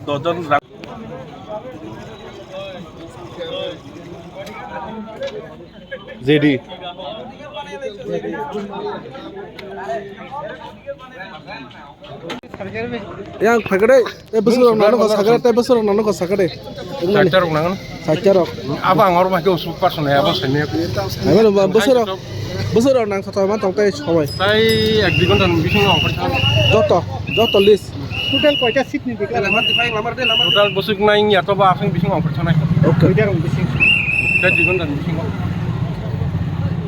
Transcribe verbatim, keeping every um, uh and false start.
Dojon rang. J D. Yang phagade, eh, bwswk rok nano ko sakade, tei bwswk rok nano ko sakade. Sakta rok nangan. Sakta rok. Abo ang oro ma ke usuk person ya, abo sene. Abo no bwswk rok, bwswk rok nang sata ma tong tei sawai. Tai ek dui ghonta ni bisingo ongkhor thang. Joto, joto list. Total koita seat ni dikla? Total bwswk nai ya to ba aswk bisingo ongkhor thang nai. Okay. Koita rok bising? Tai dui ghonta ni bisingo.